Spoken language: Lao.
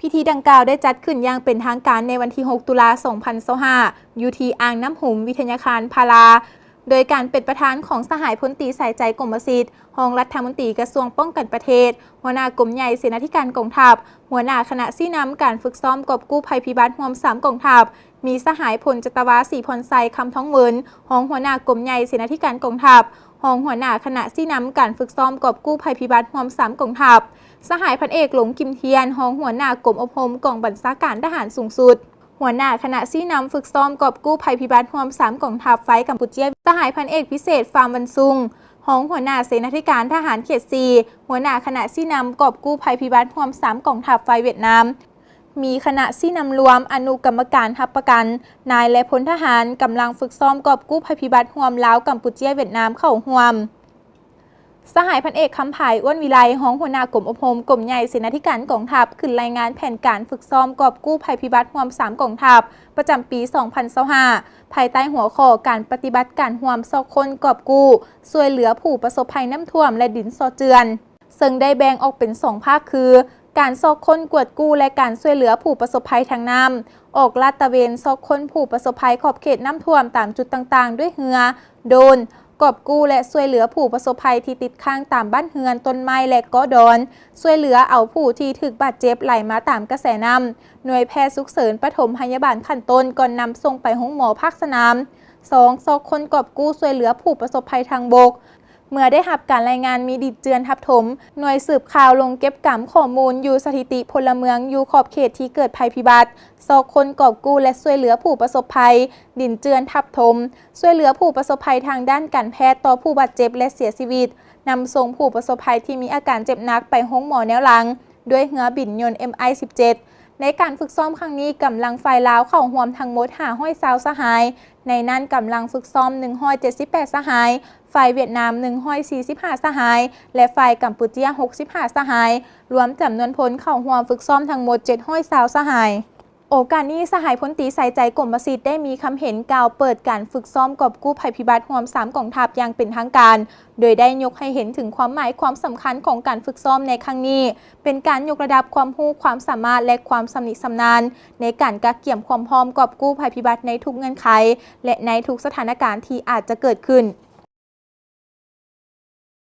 ພິທີດັ່ງກ່າວໄດ້ຈັດຂຶ້ນຢ່າງເປັນທາງການໃນວັນທີຫົກ ຕຸລາ ສອງພັນຊາວຫ້າ ຢູ່ທີ່ອ່າງນ້ຳຫຸມ ວິທະຍາຄານພາລາ ໂດຍການເປັນປະທານຂອງສະຫາຍພົນຕີ ສາຍໃຈ ກົມມະສິດ ຮອງລັດຖະມົນຕີກະຊວງປ້ອງກັນປະເທດ, ຫົວໜ້າກົມໃຫຍ່ເສນາທິການກອງທັບ, ຫົວໜ້າຄະນະຊີ້ນຳການຝຶກຊ້ອມກອບກູ້ໄພພິບັດຮ່ວມສາມກອງທັບ, ມີສະຫາຍພົນຈັດຕະວາ ສີພອນໄຊ ຄຳທອງເຫວີນ ຮອງຫົວໜ້າກົມໃຫຍ່ເສນາທິການກອງທັບ, ຮອງຫົວໜ້າຄະນະຊີ້ນຳການຝຶກຊ້ອມກອບກູ້ໄພພິບັດຮ່ວມສາມກອງທັບ, ສະຫາຍພັນເອກ ຫຼົງ ກິມທຽນ ຮອງຫົວໜ້າກົມອົບຮົມກອງບັນຊາການທະຫານສູງສຸດ, ຫົວໜ້າຄະນະຊີ້ນຳຝຶກຊ້ອມກອບກູ້ໄພພິບັດຮ່ວມສາມກອງທັບ ຝ່າຍກຳປູເຈຍ, ສະຫາຍພັນເອກ ພິເສດ ຟາມວັນຊຸງ ຮອງຫົວໜ້າເສນາທິການທະຫານເຂດສີ່ ຫົວໜ້າຄະນະຊີ້ນຳກອບກູ້ໄພພິບັດຮ່ວມສາມກອງທັບ ຝ່າຍຫວຽດນາມ, ມີຄະນະຊີ້ນຳລວມ, ອະນຸກຳມະການຮັບປະກັນ, ນາຍ ແລະ ພົນທະຫານ, ກຳລັງຝຶກຊ້ອມກອບກູ້ໄພພິບັດຮ່ວມລາວ-ກຳປູເຈຍ-ຫວຽດນາມ ເຂົ້າຮ່ວມ. ສະຫາຍພັນເອກ ຄຳຜາຍ ອ້ວນວິໄລ ຮອງຫົວໜ້າກົມອົບຮົມ ກົມໃຫຍ່ເສນາທິການກອງທັບ ຂຶ້ນລາຍງານແຜນການຝຶກຊ້ອມກອບກູ້ໄພພິບັດຮ່ວມສາມກອງທັບ ປະຈຳປີສອງພັນຊາວຫ້າ ພາຍໃຕ້ຫົວຂໍ້ການປະຕິບັດການຮ່ວມຊອກຄົ້ນກອບກູ້ ຊ່ວຍເຫຼືອຜູ້ປະສົບໄພນ້ຳຖ້ວມ ແລະ ດິນຊອກເຈື່ອນ, ເຊິ່ງໄດ້ແບ່ງອອກເປັນສອງພາກຄື ການຊອກຄົ້ນກວດກູ້ ແລະ ການຊ່ວຍເຫຼືອຜູ້ປະສົບໄພທາງນ້ຳ, ອອກລາດຕະເວນຊອກຄົ້ນຜູ້ປະສົບໄພຂອບເຂດນ້ຳຖ້ວມຕາມຈຸດຕ່າງໆດ້ວຍເຮືອ, ໂດຣນ, ກອບກູ້ ແລະ ຊ່ວຍເຫຼືອຜູ້ປະສົບໄພທີ່ຕິດຄ້າງຕາມບ້ານເຮືອນ, ຕົ້ນໄມ້ ແລະ ເກາະດອນ, ຊ່ວຍເຫຼືອເອົາຜູ້ທີ່ຖືກບາດເຈັບໄຫຼມາຕາມກະແສນ້ຳ, ໜ່ວຍແພດສຸກເສີນປະຖົມພະຍາບານຂັ້ນຕົ້ນ ກ່ອນນຳສົ່ງໄປໂຮງໝໍພາກສະໜາມ. ສອງ, ຊອກຄົ້ນກອບກູ້ຊ່ວຍເຫຼືອຜູ້ປະສົບໄພທາງບົກ. ເມື່ອໄດ້ຮັບການລາຍງານມີດິນເຈື່ອນທັບຖົມ, ໜ່ວຍສືບຂ່າວລົງເກັບກຳຂໍ້ມູນຢູ່ສະຖິຕິພົນລະເມືອງຢູ່ຂອບເຂດທີ່ເກີດໄພພິບັດ, ຊອກຄົ້ນກອບກູ້ ແລະ ຊ່ວຍເຫຼືອຜູ້ປະສົບໄພດິນເຈື່ອນທັບຖົມ, ຊ່ວຍເຫຼືອຜູ້ປະສົບໄພທາງດ້ານການແພດຕໍ່ຜູ້ບາດເຈັບ ແລະ ເສຍຊີວິດ, ນຳສົ່ງຜູ້ປະສົບໄພທີ່ມີອາການເຈັບໜັກໄປໂຮງໝໍແນວຫຼັງ ດ້ວຍເຮືອບິນຍົນ ເອັມໄອ ສິບເຈັດ. ໃນການຝຶກຊ້ອມຄັ້ງນີ້, ກຳລັງຝ່າຍລາວເຂົ້າຮ່ວມທັງໝົດຫ້າຮ້ອຍຊາວສະຫາຍ, ໃນນັ້ນກຳລັງຝຶກຊ້ອມໜຶ່ງຮ້ອຍເຈັດສິບແປດສະຫາຍ, ຝ່າຍຫວຽດນາມໜຶ່ງຮ້ອຍສີ່ສິບຫ້າສະຫາຍ ແລະ ຝ່າຍກຳປູເຈຍຫົກສິບຫ້າສະຫາຍ, ລວມຈຳນວນຄົນເຂົ້າຮ່ວມຝຶກຊ້ອມທັງໝົດເຈັດຮ້ອຍຊາວສະຫາຍ. ໂອກາດນີ້, ສະຫາຍພົນຕີ ສາຍໃຈ ກົມມະສິດ ໄດ້ມີຄຳເຫັນກ່າວເປີດການຝຶກຊ້ອມກອບກູ້ໄພພິບັດຮ່ວມສາມກອງທັບຢ່າງເປັນທາງການ, ໂດຍໄດ້ຍົກໃຫ້ເຫັນເຖິງຄວາມໝາຍຄວາມສຳຄັນຂອງການຝຶກຊ້ອມໃນຄັ້ງນີ້ ເປັນການຍົກລະດັບຄວາມຮູ້ຄວາມສາມາດ ແລະ ຄວາມຊຳນິຊຳນານ ໃນການກະກຽມຄວາມພ້ອມກອບກູ້ໄພພິບັດໃນທຸກເງື່ອນໄຂ ແລະ ໃນທຸກສະຖານະການທີ່ອາດຈະເກີດຂຶ້ນ.